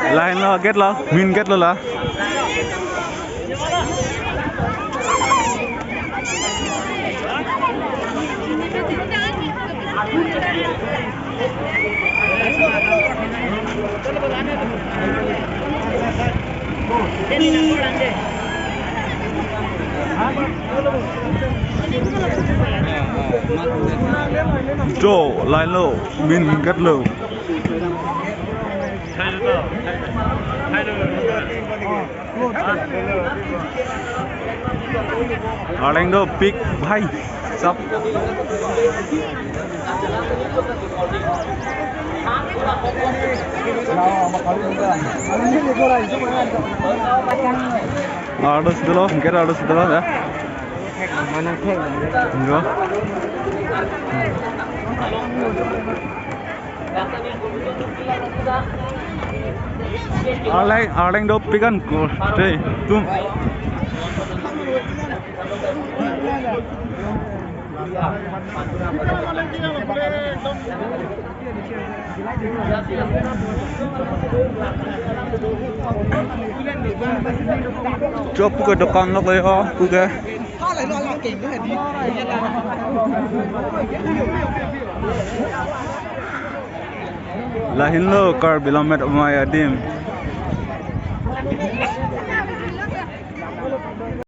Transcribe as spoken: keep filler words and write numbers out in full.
Lahenlo, gate lo, main gate lo la. Jo, lahenlo, main gate lo. Arleng dopik, bhai sab. Ardo sitelo, mungkin ardo sitelo ya. Enggak. Arleng, arleng dopik an ko. Dei, tum. Jo, puke dokan lok le ho, puke. Lahenlo Karbi Lammet Amei adim.